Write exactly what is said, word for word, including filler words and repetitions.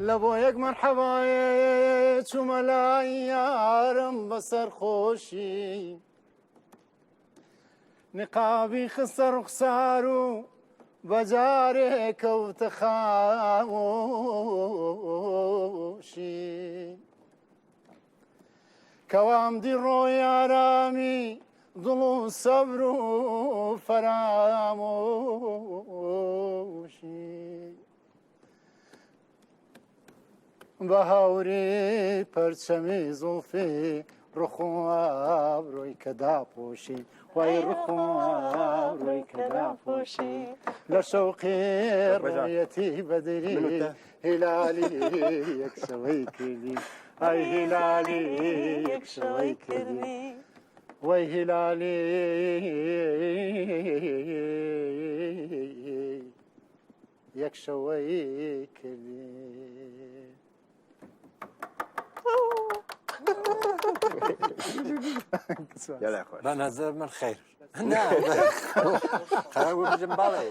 لە بۆ یەک مەرحەبایێ چوومە لای یارم بە سەرخۆشی. نقابی خستە ڕوخسار و بە جارێ کەوتە خامۆشی. کەوام دی ڕۆی ئارامی دڵ و سەبر و فەرامۆشی. بە هاوری پەرچەمی زوڵفی ڕوخ و ئابڕۆی کە داپۆشی. وای ڕوخ و ئابڕۆی کە داپۆشی. لە شەوقی ڕویەتی بەدری هیلالی یەک شەوەی کردی. ئای هیلالی یەک شەوەی کردی. وای هیلالی یەک شەوەی کردی. Gelek xweş. Be nezer min xeyr. Na, qerar wê bijim balê.